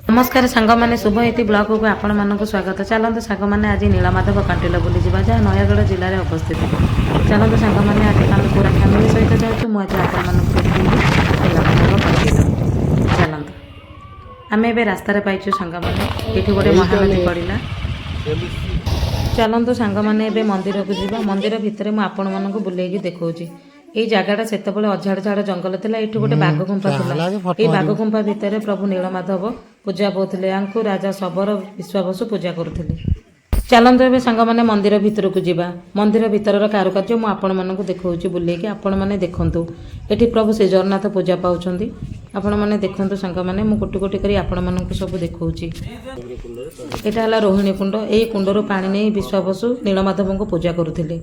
ନମସ୍କାର ସାଙ୍ଗମାନେ, ଶୁଭ ଇତି ବ୍ଲଗକୁ ଆପଣମାନଙ୍କୁ ସ୍ୱାଗତ। ଚାଲନ୍ତୁ ସାଙ୍ଗମାନେ, ଆଜି ନୀଳମାଧବ କଣ୍ଟିଲୋ ବୁଲିଯିବା, ଯାହା ନୟାଗଡ଼ ଜିଲ୍ଲାରେ ଅବସ୍ଥିତ। ଚାଲନ୍ତୁ ସାଙ୍ଗମାନେ, ଆଜି ଆମେ ପୁରା ଫ୍ୟାମିଲି ସହିତ ଯାଉଛୁ। ମୁଁ ଆଜି ଆପଣମାନଙ୍କୁ ଦେଖେଇବି ନୀଳମାଧବ କଣ୍ଟିଲୋ। ଚାଲନ୍ତୁ, ଆମେ ଏବେ ରାସ୍ତାରେ ପାଇଛୁ ସାଙ୍ଗମାନେ। ଏଇଠି ଗୋଟେ ମହାନଦୀ ପଡ଼ିଲା। ଚାଲନ୍ତୁ ସାଙ୍ଗମାନେ, ଏବେ ମନ୍ଦିରକୁ ଯିବା। ମନ୍ଦିର ଭିତରେ ମୁଁ ଆପଣମାନଙ୍କୁ ବୁଲେଇକି ଦେଖାଉଛି। ଏଇ ଜାଗାଟା ସେତେବେଳେ ଅଝାଡ଼ ଝାଡ଼ ଜଙ୍ଗଲ ଥିଲା। ଏଇଠି ଗୋଟେ ବାଘ ଗୁମ୍ଫା ଥିଲା। ଏଇ ବାଘ ଗୁମ୍ଫା ଭିତରେ ପ୍ରଭୁ ନୀଳମାଧବ ପୂଜା ପାଉଥିଲେ। ୟାଙ୍କୁ ରାଜା ଶବର ବିଶ୍ୱାବସୁ ପୂଜା କରୁଥିଲେ। ଚାଲନ୍ତୁ ଏବେ ସାଙ୍ଗମାନେ, ମନ୍ଦିର ଭିତରକୁ ଯିବା। ମନ୍ଦିର ଭିତରର କାରୁକାର୍ଯ୍ୟ ମୁଁ ଆପଣମାନଙ୍କୁ ଦେଖାଉଛି ବୁଲେଇକି, ଆପଣମାନେ ଦେଖନ୍ତୁ। ଏଠି ପ୍ରଭୁ ଶ୍ରୀ ଜଗନ୍ନାଥ ପୂଜା ପାଉଛନ୍ତି। ଆପଣମାନେ ଦେଖନ୍ତୁ ସାଙ୍ଗମାନେ, ମୁଁ ଗୋଟି ଗୋଟି କରି ଆପଣମାନଙ୍କୁ ସବୁ ଦେଖାଉଛି। ଏଇଟା ହେଲା ରୋହିଣୀ କୁଣ୍ଡ। ଏଇ କୁଣ୍ଡରୁ ପାଣି ନେଇ ବିଶ୍ୱାବସୁ ନୀଳମାଧବଙ୍କୁ ପୂଜା କରୁଥିଲେ।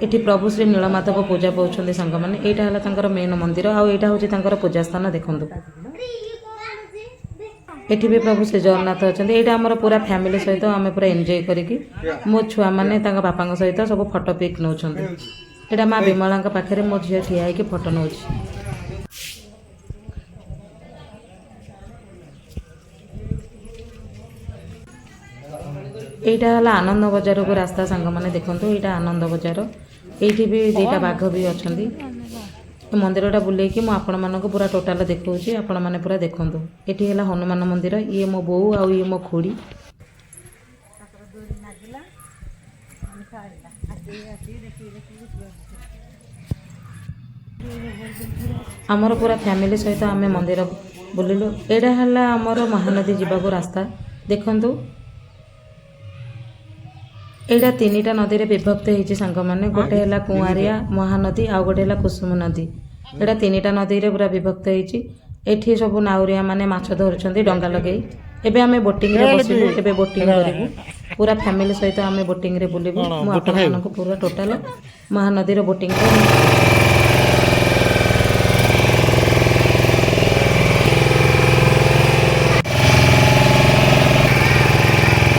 ଏଠି ପ୍ରଭୁ ଶ୍ରୀ ନୀଳମାଧବ ପୂଜା ପାଉଛନ୍ତି ସାଙ୍ଗମାନେ। ଏଇଟା ହେଲା ତାଙ୍କର ମେନ୍ ମନ୍ଦିର ଆଉ ଏଇଟା ହେଉଛି ତାଙ୍କର ପୂଜା ସ୍ଥାନ। ଦେଖନ୍ତୁ, ଏଠି ବି ପ୍ରଭୁ ଶ୍ରୀ ଜଗନ୍ନାଥ ଅଛନ୍ତି। ଏଇଟା ଆମର ପୁରା ଫ୍ୟାମିଲି ସହିତ ଆମେ ପୁରା ଏନ୍ଜୟ କରିକି, ମୋ ଛୁଆମାନେ ତାଙ୍କ ବାପାଙ୍କ ସହିତ ସବୁ ଫଟୋ ପିକ୍ ନେଉଛନ୍ତି। ଏଇଟା ମା ବିମଳାଙ୍କ ପାଖରେ ମୋ ଝିଅ ଠିଆ ହେଇକି ଫଟୋ ନେଉଛି। ଏଇଟା ହେଲା ଆନନ୍ଦ ବଜାରକୁ ରାସ୍ତା। ସାଙ୍ଗମାନେ ଦେଖନ୍ତୁ, ଏଇଟା ଆନନ୍ଦ ବଜାର। ଏଇଠି ବି ଦୁଇଟା ବାଘ ବି ଅଛନ୍ତି। ଏ ମନ୍ଦିରଟା ବୁଲେଇକି ମୁଁ ଆପଣମାନଙ୍କୁ ପୁରା ଟୋଟାଲ ଦେଖାଉଛି, ଆପଣମାନେ ପୁରା ଦେଖନ୍ତୁ। ଏଠି ହେଲା ହନୁମାନ ମନ୍ଦିର। ଇଏ ମୋ ବୋଉ ଆଉ ଇଏ ମୋ ଖୁଡ଼ି। ତାଙ୍କର ଡୋରି ନାଗିଲା, ସରିଲା। ଆସିକି ଆସିକି ଦେଖିକି ଦେଖିକି। ଆମର ପୁରା ଫ୍ୟାମିଲି ସହିତ ଆମେ ମନ୍ଦିର ବୁଲିଲୁ। ଏଇଟା ହେଲା ଆମର ମହାନଦୀ ଯିବାକୁ ରାସ୍ତା। ଦେଖନ୍ତୁ, ଏଇଟା ତିନିଟା ନଦୀରେ ବିଭକ୍ତ ହେଇଛି ସାଙ୍ଗମାନେ। ଗୋଟେ ହେଲା କୁଆଁରିଆ ମହାନଦୀ, ଆଉ ଗୋଟେ ହେଲା କୁସୁମ ନଦୀ। ଏଇଟା ତିନିଟା ନଦୀରେ ପୁରା ବିଭକ୍ତ ହେଇଛି। ଏଠି ସବୁ ନାଉରିଆ ମାନେ ମାଛ ଧରୁଛନ୍ତି ଡଙ୍ଗା ଲଗେଇ। ଏବେ ଆମେ ବୋଟିଂରେ ବସିବୁ, ଏବେ ବୋଟିଂ କରିବୁ। ପୁରା ଫ୍ୟାମିଲି ସହିତ ଆମେ ବୋଟିଂରେ ବୁଲିବୁ। ମୁଁ ଆପଣମାନଙ୍କୁ ପୁରା ଟୋଟାଲ ମହାନଦୀର ବୋଟିଂରେ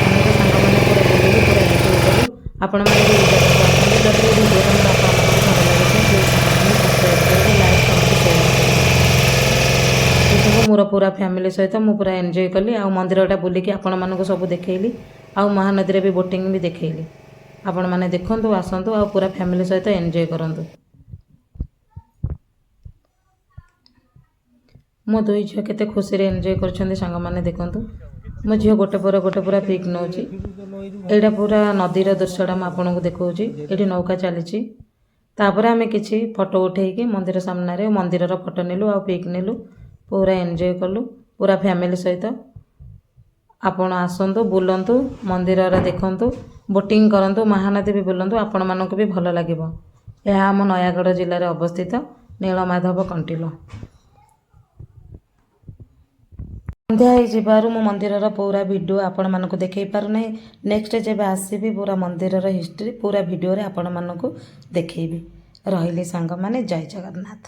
ଆମେ ତ ସାଙ୍ଗମାନେ ପୁରା ବୁଲିଲୁ, ପୁରା ଏନ୍ଜୟ କଲୁ। ଆପଣମାନେ ବି ଏଇ ଜାଗାକୁ ଆସନ୍ତୁ। ଯଦି ଏ ଭିଡ଼ିଓଟା ମୋର ଆପଣମାନଙ୍କୁ ଭଲ ଲାଗୁଛି, ପ୍ଲିଜ୍ ସାଙ୍ଗମାନେ, ସବସ୍କ୍ରାଇବ୍ କରିବେ, ଲାଇକ୍, କମେଣ୍ଟ, ସେୟାର କରିବେ। ଏସବୁ ମୋର ପୁରା ଫ୍ୟାମିଲି ସହିତ ମୁଁ ପୁରା ଏନ୍ଜୟ କଲି ଆଉ ମନ୍ଦିରଟା ବୁଲିକି ଆପଣମାନଙ୍କୁ ସବୁ ଦେଖେଇଲି ଆଉ ମହାନଦୀରେ ବି ବୋଟିଂ ବି ଦେଖେଇଲି। ଆପଣମାନେ ଦେଖନ୍ତୁ, ଆସନ୍ତୁ ଆଉ ପୁରା ଫ୍ୟାମିଲି ସହିତ ଏନ୍ଜୟ କରନ୍ତୁ। ମୋ ଦୁଇ ଝିଅ କେତେ ଖୁସିରେ ଏନ୍ଜୟ କରୁଛନ୍ତି ସାଙ୍ଗମାନେ, ଦେଖନ୍ତୁ। ମୋ ଝିଅ ଗୋଟେ ପରେ ଗୋଟେ ପୁରା ପିକ୍ ନେଉଛି। ଏଇଟା ପୁରା ନଦୀର ଦୃଶ୍ୟଟା ମୁଁ ଆପଣଙ୍କୁ ଦେଖାଉଛି। ଏଇଠି ନୌକା ଚାଲିଛି। ତାପରେ ଆମେ କିଛି ଫଟୋ ଉଠେଇକି ମନ୍ଦିର ସାମ୍ନାରେ ମନ୍ଦିରର ଫଟୋ ନେଲୁ ଆଉ ପିକ୍ ନେଲୁ। ପୁରା ଏନ୍ଜୟ କଲୁ ପୁରା ଫ୍ୟାମିଲି ସହିତ। ଆପଣ ଆସନ୍ତୁ, ବୁଲନ୍ତୁ, ମନ୍ଦିରରେ ଦେଖନ୍ତୁ, ବୋଟିଂ କରନ୍ତୁ, ମହାନଦୀ ବି ବୁଲନ୍ତୁ, ଆପଣମାନଙ୍କୁ ବି ଭଲ ଲାଗିବ। ଏହା ଆମ ନୟାଗଡ଼ ଜିଲ୍ଲାରେ ଅବସ୍ଥିତ ନୀଳମାଧବ କଣ୍ଟିଲୋ। ସନ୍ଧ୍ୟା ହେଇଯିବାରୁ ମୁଁ ମନ୍ଦିରର ପୁରା ଭିଡ଼ିଓ ଆପଣମାନଙ୍କୁ ଦେଖାଇ ପାରୁନାହିଁ। ନେକ୍ସଟ ଯେବେ ଆସିବି, ପୁରା ମନ୍ଦିରର ହିଷ୍ଟ୍ରି ପୁରା ଭିଡ଼ିଓରେ ଆପଣମାନଙ୍କୁ ଦେଖେଇବି। ରହିଲି ସାଙ୍ଗମାନେ, ଜୟ ଜଗନ୍ନାଥ।